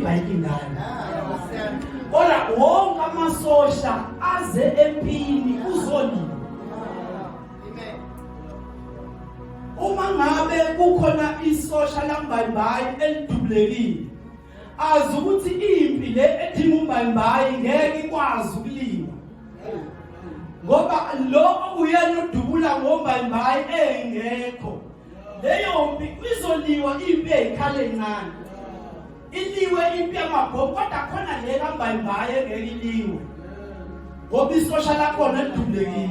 Impi ayilingani. Kodwa wonke amasosha aze empini kuzoliwa. Uma ngabe kukhona isosha lambayimbayi elidubulekile, azi ukuthi impi le edinga umbayimbayi ngeke ikwazi ukuliwa. Ngoba lo okuyena odubula ngombayimbayi engekho. Leyo mpi izoliwa impi eyikhala encane. Iliwe impi yamabhomu kodwa khona le kambayimbayi engeke iliwe. Ngoba isosha lakhona lidubulekile.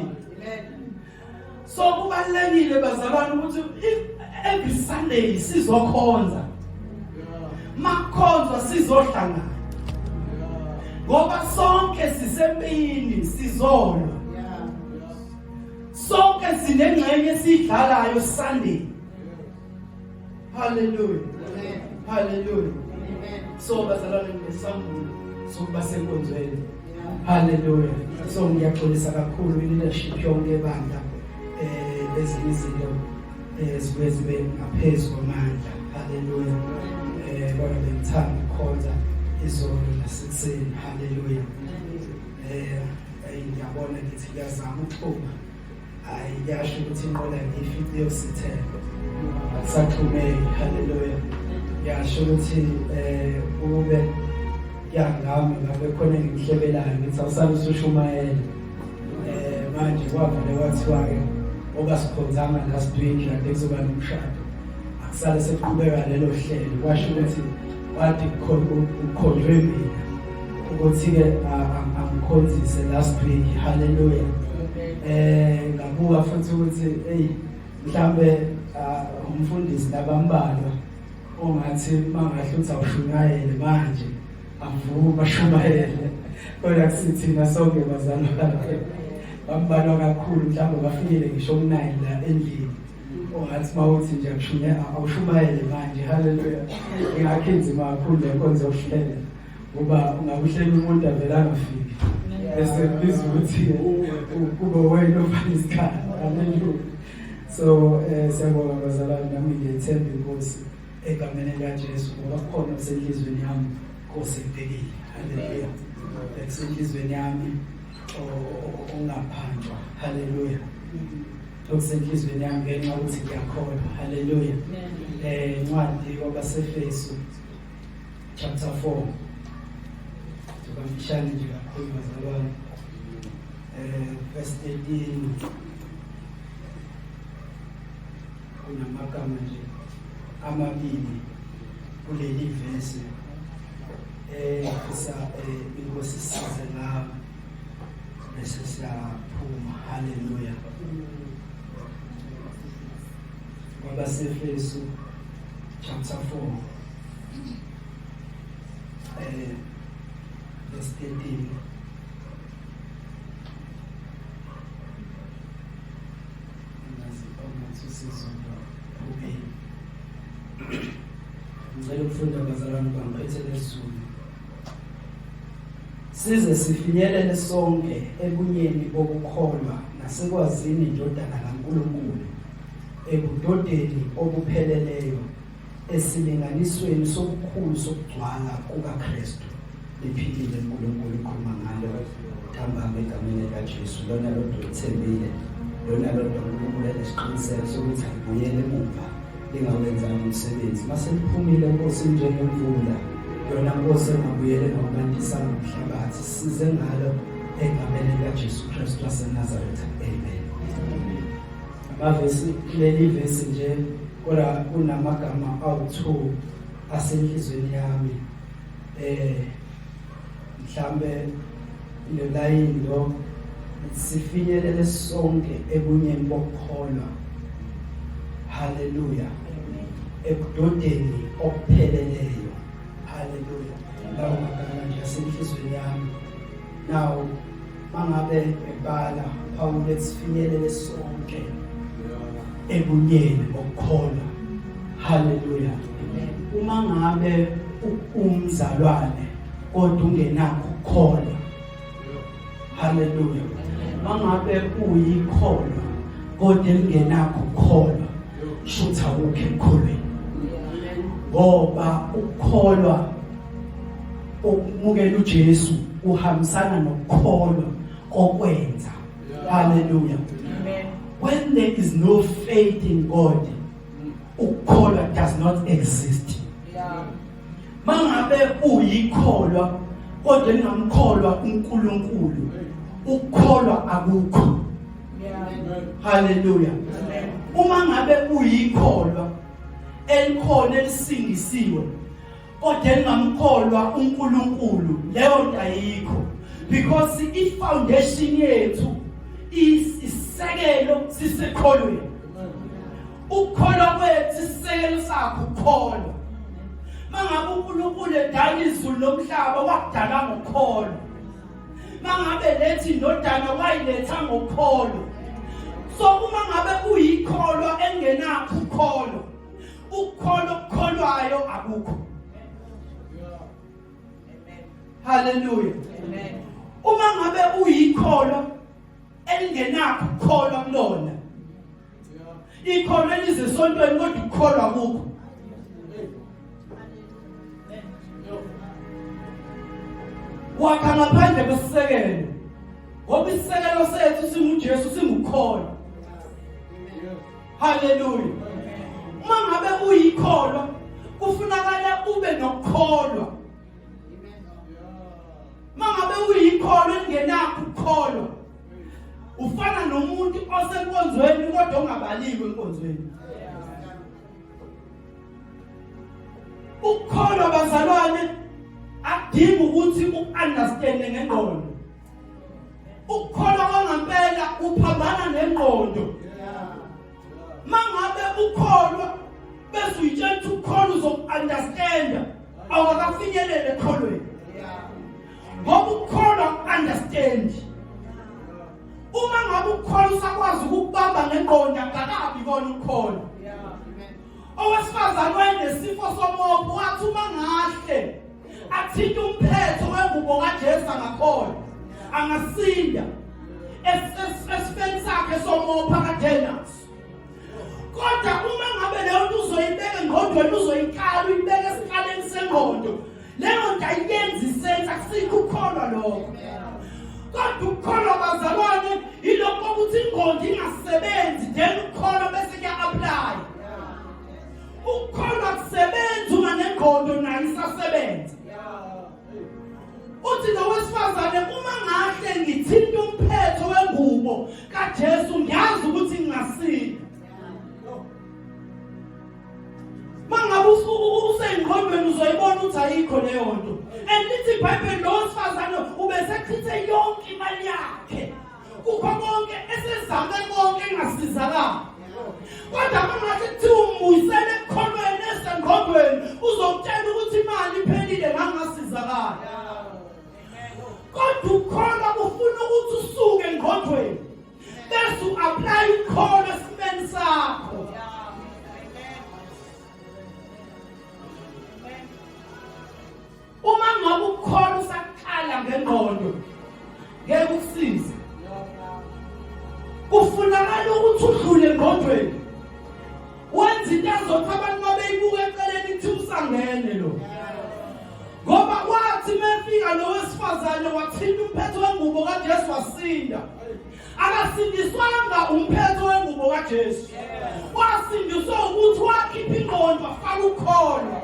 So kubalulekile bazalwane ukuthi every Sunday sizokhonza. Makukhonzwa sizohlangana. Ngoba sonke sisempini sizolwa. Sonke sinengxenye esiyidlalayo Sunday. Hallelujah. Hallelujah. So bazalwane nginesambulo sokuba senkonzweni. Hallelujah. So ngiyaxolisa kakhulu i-leadership yonke ebandla eh ezinye izinto eh zibuye zibe ngaphezu kwamandla. Hallelujah. Eh kodwa bengithanda ukukhonza izolo nasekuseni. Hallelujah. Eh ngiyabona ngithi ngiyazama ukuxhuma hayi kuyasho ukuthi inqola ngiyifice yosithela akusaxhumeki haleluya kuyasho ukuthi eh kube kuyangami ngabe khona engimhlebelayo ngithi awusale usushumayela eh manje kwavele kwathiwa ke oba sikhonzanga last week kade kuzoba nomshado akusale sekuqhubeka lelo hlelo kwasho ukuthi wathi kukhonjwe mina ukuthi-ke angikhonzise last week haleluya eh ngabuka futhi ukuthi hey mhlambe umfundisi labambalwa ongathi mangahle uthi awushumayele manje avume ashumayele kodwa kusithina sonke bazalwane bambalwa kakhulu mhlawumbe bafikile ngisho ku-9 la endlini ongathi mawuthi nje akushume awushumayele manje haleluya ingakho inzima kakhulu le nkonzo yokuhlela ngoba ungakuhlela umuntu avele angafiki bese kubiza ukuthi kube wena ofana isikhala haleluya so eh siyabonga bazalwane nami ngiyethemba inkosi egameni likaJesu ngoba kukhona okusenhlizweni yami Nkosi ebhekile haleluya kusenhlizweni yami ongaphandlwa haleluya okusenhlizweni yami ngenxa yokuthi ngiyakholwa haleluya eh incwadi kwabaseFesu chapter 4 Ngizoba nje kakhulu bazalwane eh verse 13 kunamagama nje amabili kuleli verse eh ngifisa eh, inkosi size ngawo bese siyaphuma haleluya kwabaseFesu chapter 4 eh verse 13 ngazi ongathi usizulu ubeni ngicela ukufunda bazalwane bangiphethe lesiZulu size sifinyelele sonke ebunyeni bokukholwa nasekwazini indodana kaNkulunkulu ebudodeni obupheleleyo esilinganisweni sobukhulu sokugcwala kukaKristu liphilile uNkulunkulu ukhuluma ngalo ntambama egameni likaJesu lona lodwa uthembile lona lodwa uNkulunkulu enesiqiniseko sokuthi alibuyele emuva lingawenzanga umsebenzi mase liphumile Nkosi njengemvula yona Nkosi engabuyele ngawubandisanga umhlabathi size ngalo egameni likaJesu Kristu waseNazaretha amen amavesi leli vesi nje kodwa kunamagama awu-2 asenhlizweni yami eh mhlambe le layini lo sifinyelele sonke ebunyeni bokukholwa haleluya ebudodeni obupheleleyo haleluya lawo magama nje asenhlizweni yami now mangabe ebala Pawulu esifinyelele sonke ebunyeni bokukholwa haleluya uma ngabe umzalwane kodwa ungenakho ukukholwa haleluya mangabe uyikholwa kodwa elingenakho ukukholwa shutha awukho ekukholweni ngoba ukukholwa Ukumukela uJesu kuhambisana nokukholwa kokwenza. Hallelujah. Amen. When there is no faith in God, ukukholwa does not exist. Yeah. Mangabe uyikholwa kodwa ningamkholwa uNkulunkulu, ukukholwa akukho. Yeah. Hallelujah. Amen. Uma ngabe uyikholwa elikhona elisindisiwe kodwa elingamkholwa uNkulunkulu, leyo nto ayikho, because i-foundation yethu isisekelo sisekholweni. Ukukholwa kwethu isisekelo sakho ukukholwa. Mangabe uNkulunkulu edala izulu nomhlaba, wakudala ngokukholwa. Mangabe lethi indodana, wayiletha ngokholo. So uma ngabe uyikholwa engenakho ukholo, ukukholwa okukholwayo akukho. Haleluya. Amen. Uma ngabe uyikholwa elingenakho ukukholwa kulona, ikholwa elize esontweni kodwa ukukholwa kukho, wakha ngaphandle kwesisekelo, ngoba isisekelo sethu singuJesu, singukholwa. Haleluya. Uma ngabe uyikholwa, kufunakala ube nokukholwa. Uma ngabe uyikholwa elingenakho ukukholwa, ufana nomuntu osenkonzweni kodwa ongabaliwe enkonzweni. Ukukholwa, bazalwane, akudingi ukuthi ukunderstande ngengqondo. Ukukholwa kwangempela kuphambana nengqondo. Mangabe ukholwa bese uyitshela ukuthi ukukholwa uzoku-understanda, awukakafinyelele ekholweni, ngoba ukukholwa ku-understand. Uma ngabe ukukholwa usakwazi ukukubamba ngengqondo, akakabi kona ukukholwa. Owesifazane wayenesifo somopho, wathi uma ngahle athinte umphetho wengubo kaJesu angakholwa, angasinda esifeni sakhe somopha kade naso. Kodwa uma ngabe leyo nto uzoyibeka engqondweni, uzoyikala uyibeke esikaleni sengqondo, leyo nto ayenzi sense, akusikho ukukholwa lokho. Kodwa ukukholwa, bazalwane, yilokho ukuthi ingqondo ingasebenzi, then ukukholwa bese kuya-apply. Ukukholwa kusebenza uma nengqondo nayo isasebenza. Uthi lo wesifazane, uma ngahle ngithinta umphetho wengubo kaJesu, ngiyazi ukuthi ngingasinda. Mangabe usengqondweni uzoyibona ukuthi ayikho leyo nto. And lithi iBhayibheli lo wesifazane ubesechithe yonke imali yakhe, kukho konke esezame konke, engasizakali. Kodwa mangathi kuthiwa umbuyisele ekukholweni esengqondweni, uzokutshela ukuthi imali iphelile, ngangasizakali. Kodwa ukukholwa kufuna ukuthi usuke engqondweni bese u-apply ukholo esimeni sakho. Uma ngabe ukukholwa usaqala ngengqondo, ngeke ukusize. Kufunakala ukuthi udlule engqondweni, wenza into azothi abantu babeyibuka eceleni kuthi usangene lo. Ngoba wathi mefika lo wesifazane wathinta umphetho wengubo kaJesu, wasinda. Akasindiswanga umphetho wengubo kaJesu, wasindiswa ukuthi wakhipha ingqondo wafaka ukholo,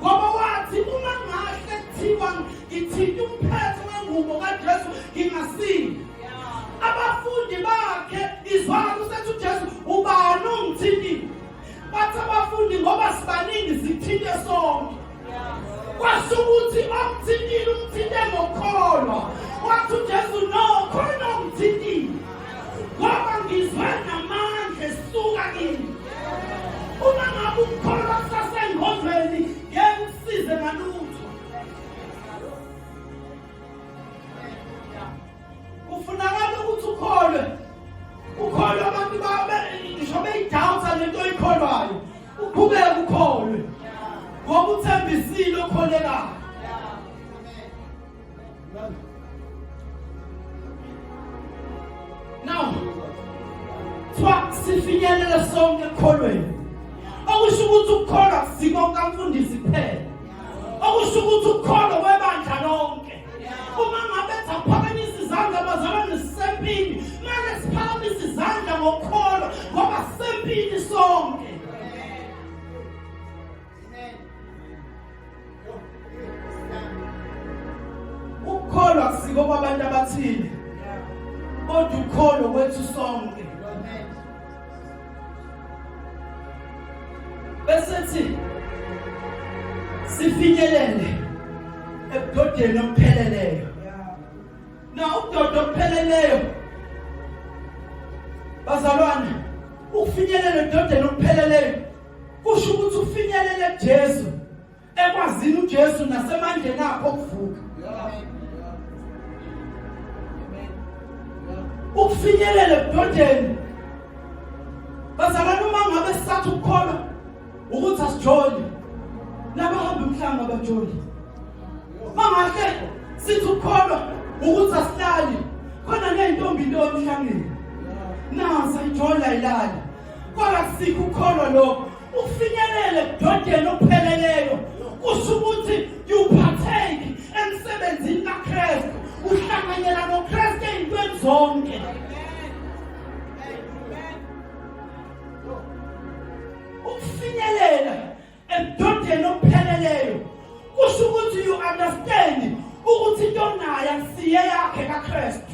ngoba wathi uma ngahle kuthiwa ngithinta umphetho wengubo kaJesu ngingasinda. Abafundi bakhe izwakala usethi uJesu, ubani ongithintile? Bathi abafundi, ngoba sibaningi, sithinte sonke. Kwasho ukuthi omthintile umthinte ngokukholwa. Wathi uJesu, no, khona ongithintile, ngoba ngizwe namandla esuka kimi. Uma ngabe ukukholwa kusasengqondweni, ngeke kusize ngalutho. Kufunakala ukuthi ukholwe, ukholwe abantu babe ngisho beyidawutha lento oyikholwayo, uqhubeke ukholwe, ngoba uthembisile okholekayo. Now kuthiwa sifinyelele sonke ekukholweni, okusho ukuthi ukukholwa kusiko kamfundisi kuphela, okusho ukuthi ukukholwa kwebandla. Uma ngabe saphakamisa izandla bazalwane sisempini, mele siphakamise izandla ngokukholwa ngoba sisempini sonke. Ukukholwa kusiko kwabantu abathile, kodwa ukholo kwethu sonke. Bese thi sifinyelele ebudodeni obupheleleyo. Na ubudoda obupheleleyo bazalwane, ukufinyelela ebudodeni obupheleleyo kusho ukuthi ufinyelele kuJesu, ekwazini uJesu nasemandleni akhe okuvuka. Ukufinyelela ebudodeni bazalwane, uma ngabe sisathi ukukholwa ukuthi asijoli, nabahamba umhlanga abajoli. Mangahle sithi ukukholwa ukuthi asilali, khona ney'ntombi into emhlangeni nazo ayijola ayilali, kodwa kusikho ukukholwa lokho. Ukufinyelela ebudodeni okupheleleyo kusho ukuthi you partake emsebenzini kaKristu, uhlanganyela noKristu ey'ntweni zonke. Ukufinyelela ebudodeni okupheleleyo kusho ukuthi you understand ukuthi into onayo akusiye yakhe kaKristu.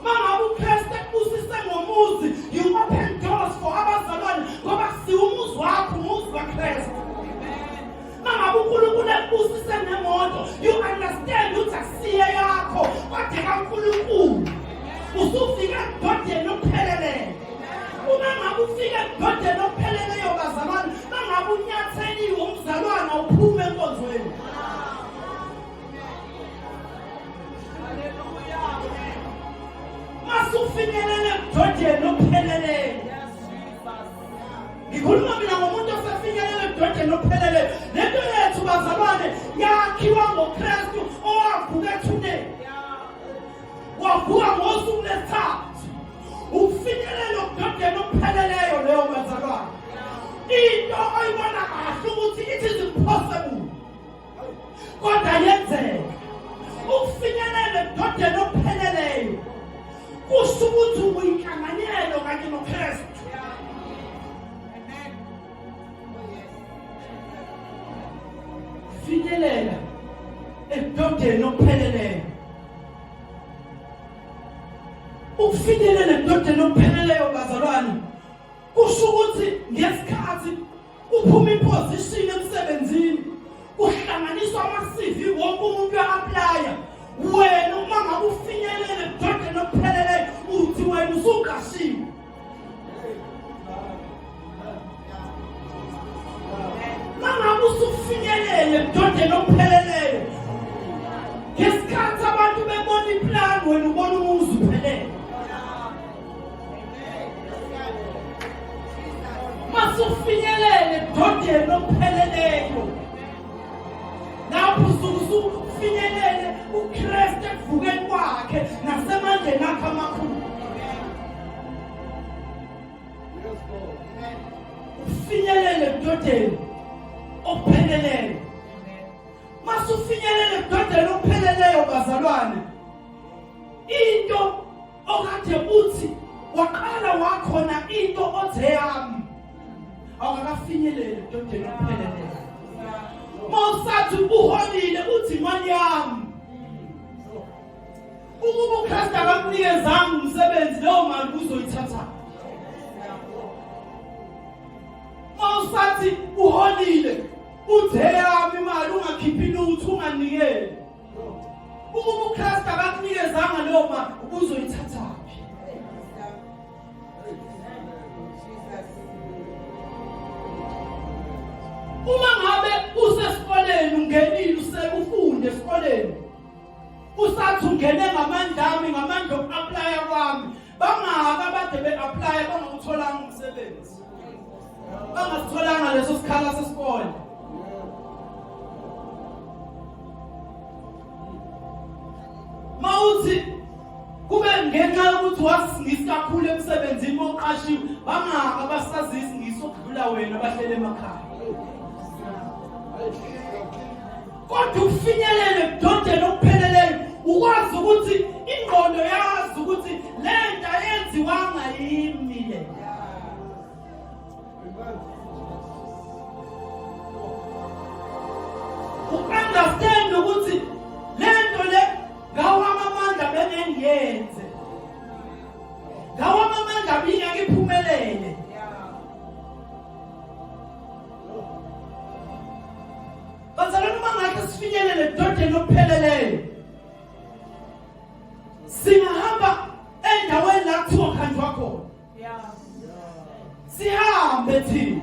Mangabe uKristu ekubusise ngomuzi, you open doors for abazalwane ngoba kusiwo umuzi wakho, umuzi kaKristu. Mangabe uNkulunkulu ekubusise ngemoto, you understand ukuthi akusiye yakho kodwa kaNkulunkulu. Usufika ebudodeni obupheleleyo. Uma ngabe ufika ebudodeni obupheleleyo bazalwane, mangabe unyatheliwe umzalwane awuphume enkonzweni. Masufinyelele ebudodeni obupheleleyo. Ngikhuluma mina ngomuntu osefinyelele ebudodeni obupheleleyo. Lento yethu bazalwane yakhiwa ngoKristu owavuka ethuneni. Wavuka ngosuku lesithathu. Ukufinyelela ebudodeni obupheleleyo leyo bazalwane. Into oyibona kahle ukuthi it is impossible. Kodwa yenzeka. Ukufinyelela ebudodeni obupheleleyo kusho ukuthi uyinhlanganyelo kanye noKristu. Finyelela ebudodeni obupheleleyo. Ukufinyelela ebudodeni obupheleleyo bazalwane kusho ukuthi ngesikhathi kuphuma iposition emsebenzini kuhlanganiswa ama-CV, wonke umuntu uya-aplaya, wena uma ngabe ufinyelele ebudodeni obupheleleyo uthi wena usuqashiwe. Mangabe usufinyelele ebudodeni obupheleleyo, ngesikhathi abantu bebona iplan, wena ubona umuzi uphelele. Masufinyelele ebudodeni obupheleleyo, lapho usuke usufinyelele uKristu ekuvukeni kwakhe nasemandleni akhe amakhulu. Ufinyelele ebudodeni obupheleleyo. Masufinyelele ebudodeni obupheleleyo bazalwane, into okade uthi waqala wakhona into othe yami awukakafinyeleli ebudodeni obupheleleyo. Mawusathi uholile uthi imali yami, ukuba uKristu akakunikezanga umsebenzi, leyo mali uzoyithatha. Mawusathi uholile uthe yami imali, ungakhiphi lutho, unganikeli, ukuba uKristu akakunikezanga leyo mali ubuzoyithathaphi? Uma ngabe usesikoleni ungenile, ufunde esikoleni, usathi ungene ngamandla ami, ngamandla oku-aplaya kwami, bangaka abade be-aplaya bangawutholanga umsebenzi, bangasitholanga leso sikhala sesikole. Mawuthi kube ngenxa yokuthi wasingisi kakhulu emsebenzini moqashiwe, bangaka abasazi isingisi okudlula wena abahlele emakhaya. Kodwa ukufinyelela ebudodeni okupheleleyo Ukwazi ukuthi ingqondo yazi ukuthi le nto ayenziwanga yimi le. U-understand ukuthi le nto le ngawami amandla bengengiyenze, ngawami amandla bingeke iphumelele. Bazalwane, uma ngahle sifinyelele edodeni okupheleleyo, singahamba endaweni la kuthiwa kuhanjwa khona, sihambe thina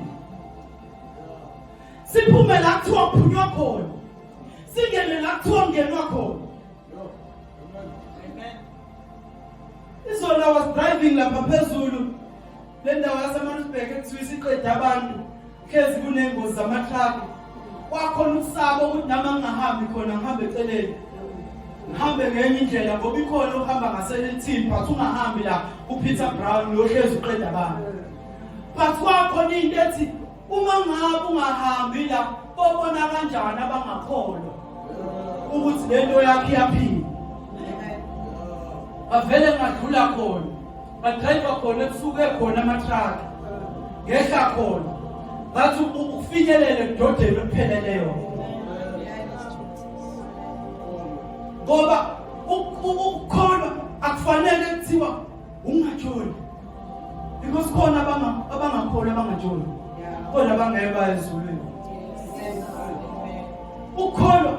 siphume la kuthiwa kuphunywa khona, singene la kuthiwa kungenwa khona. Izolo I was driving lapha phezulu le ndawo yaseMaritzburg ekuthiwa isiqeda abantu, hlezi kunengozi zama-truck. Kwakhona ukusaba ukuthi nami angingahambi khona, ngihambe eceleni, ngihambe ngenye indlela ngoba ikhona ukuhamba ngaselithini, but ungahambi la kuPeter Brown lohlezi uqeda abantu. But kwakhona into ethi uma ngabe ungahambi la bobona kanjani abangakholwa ukuthi lento yakhe iyaphila. Bavele ngadlula khona, badrayiva khona ebusuku, ekhona ama-truck, ngehla khona, ngathi ukufinyelele ekudodeni okupheleleyo, ngoba ukukholwa akufanele kuthiwa ungajoli, because khona abangakholwa abangajoli, khona abangeke baye ezulwini. Ukukholwa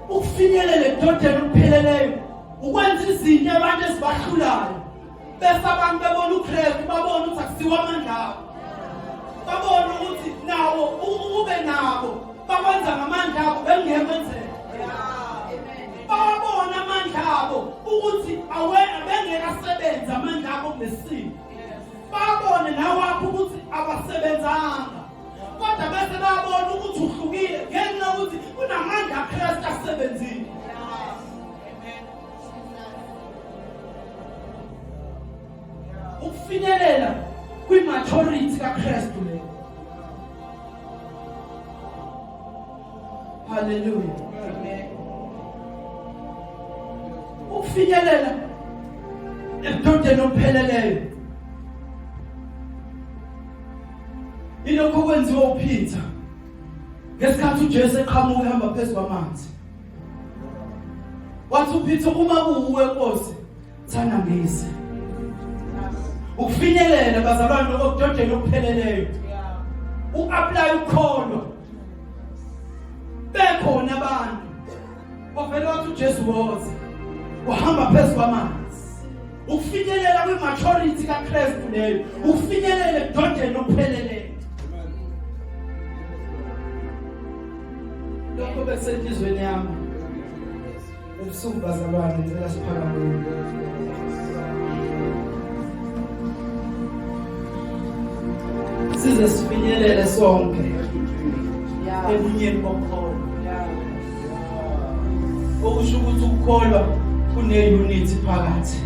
ukufinyelela ekudodeni okupheleleyo ukwenza izinto abantu ezibahlulayo, bese abantu bebona uKristu, babona ukuthi akusiwo amandla abo, babona ukuthi nawo ube nabo bakwenza ngamandla abo bengekwenzeka, bawabona amandla abo ukuthi awena bengeke asebenze amandla abo kulesimo, babone nawakho ukuthi abasebenzanga, kodwa bese babona ukuthi uhlukile ngenxa yokuthi kunamandla aKristu asebenzile. Ukufinyelela kwi-maturity kaKristu leyo. Haleluya. Ukufinyelela ebudodeni obupheleleyo ilokho okwenziwa uPeter ngesikhathi uJesu eqhamuka ehamba phezu kwamanzi. Wathi uPeter, uma kuwuwe Nkosi, thana ngise. Ukufinyelela bazalwane okudodeni okupheleleyo, u-apply ukukholwa, bekhona abantu wavele wathi uJesu woza, wahamba phezu kwamanzi. Ukufinyelela kwi-maturity kaKristu leyo, ukufinyelela ekudodeni okupheleleyo. Lokho besenhlizweni yami ubusuku bazalwane, ngicela siphakame size sifinyelele sonke ebunyeni bokukholwa, okusho ukuthi ukukholwa kune-unity phakathi.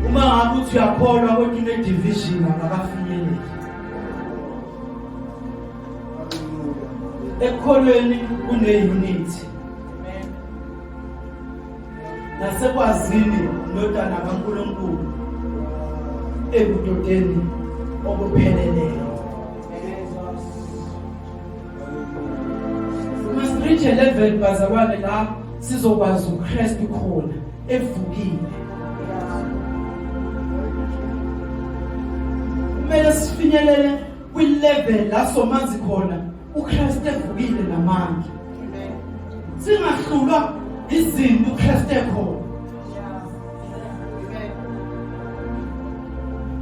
Uma ngabe uthi uyakholwa kodwa une-division, akakafinyeleli ekukholweni. Kune-unity nasekwazini indodana kaNkulunkulu ebudodeni obupheleleyo. We must reach a level bazalwane la sizokwazi uKristu khona evukile. Kumele sifinyelele kwi-level la somazi khona uKristu evukile namandla, singahlulwa izinto uKristu ekhona.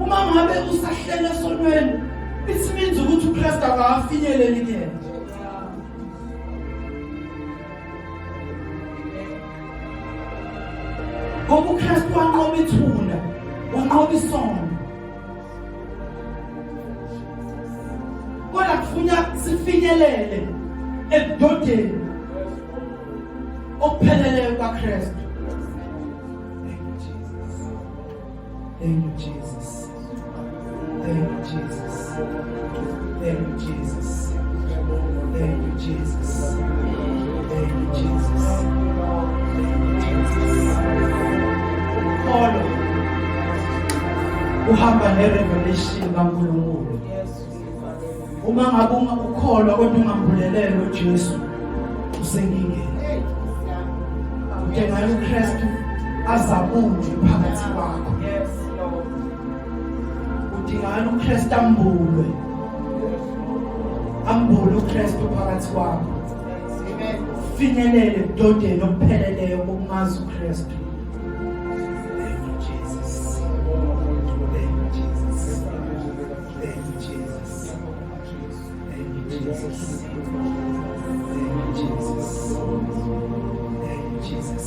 Uma ngabe usahlele esonweni, it means ukuthi uKristu akafinyeleli kuyena, ngoba uKristu wanqoba ithuna, wanqoba isono. Kodwa kufuna sifinyelele ebudodeni okupheleleyo kaKristu. Thank you, Jesus. Thank you, Jesus. Thank you, Jesus. Thank you, Jesus. Thank you, Jesus. Thank you, Jesus. Uhamba ne-revelation kaNkulunkulu. Uma ngabe ukholwa kodwa ungambulelele uJesu, usenkingeni. Udinga uKristu azabunjwe phakathi kwakho. Udinga uKristu ambulwe. Ambule uKristu phakathi kwakho. Finyelele ebudodeni obupheleleyo bokumazi uKristu. Thank you Jesus. Thank you Jesus. Thank you Jesus. Thank you Jesus. Thank you Jesus. Thank you Jesus.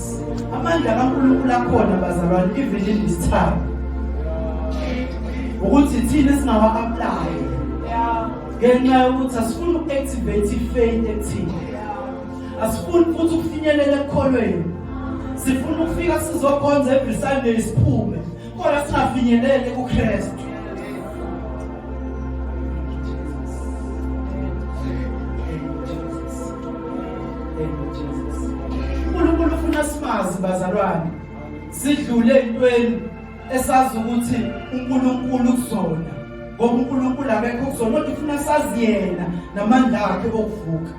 Amandla kaNkulunkulu akhona bazalwane even in this time. Ukuthi thina singawa apply. Ngenxa yokuthi asifuni uku-activate i-faith ekuthina. Asifuni futhi ukufinyelela ekukholweni. Sifuna ukufika sizokhonza every Sunday siphume. Kodwa singafinyelele kuKristu. uNkulunkulu ufuna simazi bazalwane sidlule entweni esazi ukuthi uNkulunkulu kuzona ngoba uNkulunkulu akekho kuzona kodwa ufuna sazi yena namandla akhe okuvuka.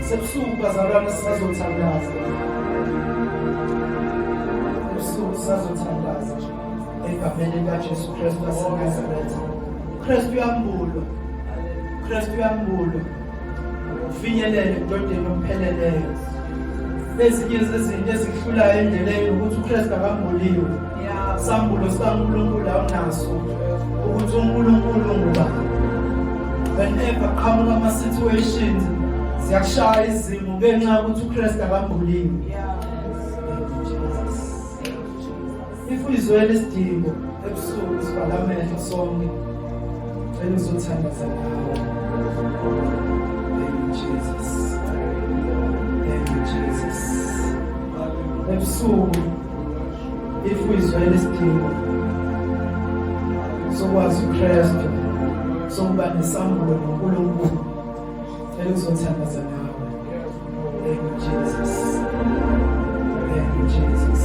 Sebusuku bazalwane sisazothandaza. Ebusuku sisazothandaza egameni likaJesu Kristu waseNazaretha. Kristu uyambulwa. Kristu uyambulwa. Ufinyelele ebudodeni obupheleleyo. Ezinye zezinto ezikuhlulayo endleleni ukuthi uKristu akambuliwe. Sambulo sikaNkulunkulu awunaso ukuthi uNkulunkulu ngubani. Whenever qhamuka ama-situations ziyakushaya izimo ngenxa yokuthi uKristu akambuliwe. If uyizwela isidingo ebusuku sivala amehlo sonke. Cela uzothandaza nawe. Thank you Jesus. Thank you Jesus. Ebusuku if uyizwela isidingo sokwazi uKristu sokuba nesambulo noNkulunkulu cela uzothandaza nawe. Thank you Jesus. Thank you Jesus.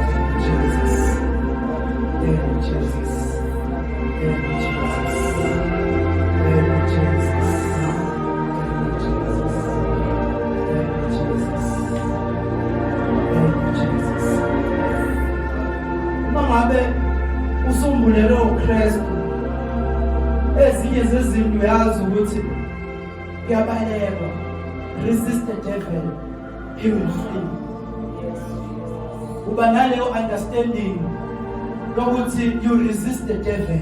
Thank you Jesus. Thank you Jesus. Thank you Jesus. Thank you Jesus. Thank you Jesus. Thank you Jesus. Thank you Jesus. Uma ngabe usumbulelwe uKristu ezinye zezinto uyazi ukuthi kuyabalekwa. Resist the devil, he will flee. Uba naleyo understanding lokuthi you resist the devil.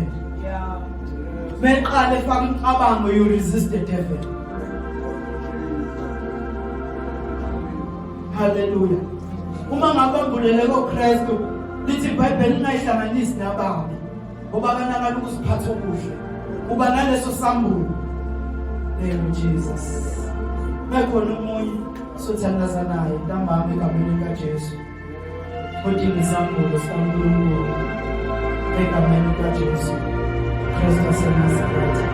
Meqale faka imicabango, you resist the devil. Hallelujah. Uma ngabambulele koKristu lithi iBhayibheli lingayihlanganisi nababi ngoba kanakala ukuziphatha okuhle. Uba naleso sambulo. Thank you Jesus. Mekhona omunye sothandaza naye ntambama egameni likaJesu. Odinga isambulo sikaNkulunkulu egameni likaJesu Kristu waseNazaretha.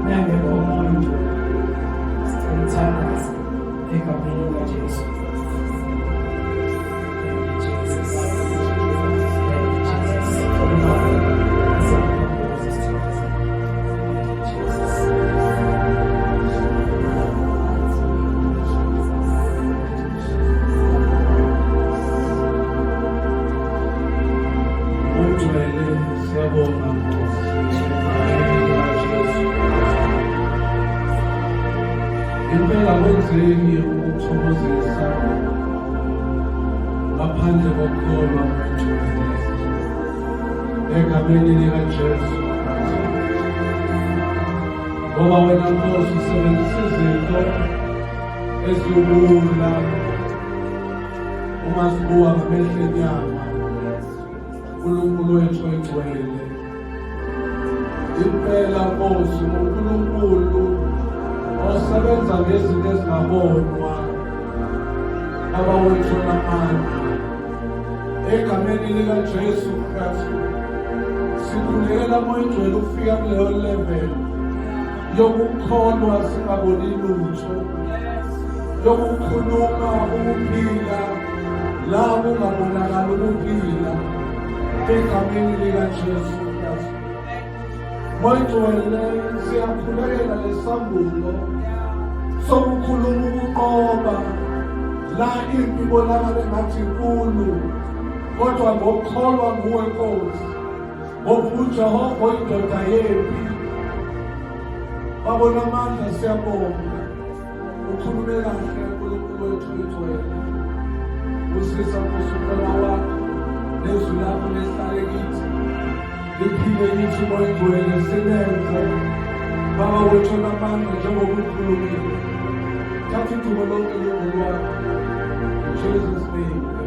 Nangekho umuntu sicela uthandaze egameni likaJesu. Thank you Jesus. Thank you Jesus. Thank you Jesus. Ungcwele siyabonga Nkosi egameni likaJesu Kristu. Impela kwenzeki ukuthokozisa ngaphandle kokukholwa ngcwele egameni likaJesu Kristu. Ngoba wena Nkosi usebenzisa izinto eziwula uma sibuka ngamehlo enyama uNkulunkulu wethu oyingcwele impela Nkosi uNkulunkulu osebenza ngezinto ezingabonwa Baba wethu onamandla egameni likaJesu Kristu sikhulekela moya ingcwele ukufika kuleyo level. Yokukholwa singaboni lutho, yokukhuluma ukuphila la kungabonakali ukuphila, egameni likaJesu Kristu. Moya Ngcwele, siyakhulekela lesambulo sokukhuluma ukunqoba la impi ibonakala engathi inkulu, kodwa ngokukholwa nguwe Nkosi, ngoba uJehova oyindoda yempi. Babona amandla, siyabonga. Ukhulume kahle uNkulunkulu wethu oyingcwele. Busisa Nkosi umntwana wakho, nezwi lakho lihlale kithi, liphile kithi. Moya Ingcwele, silenze Baba wethu onamandla njengoba ukhulumile. Thatha udumo lonke lungolwakho. In Jesus' name.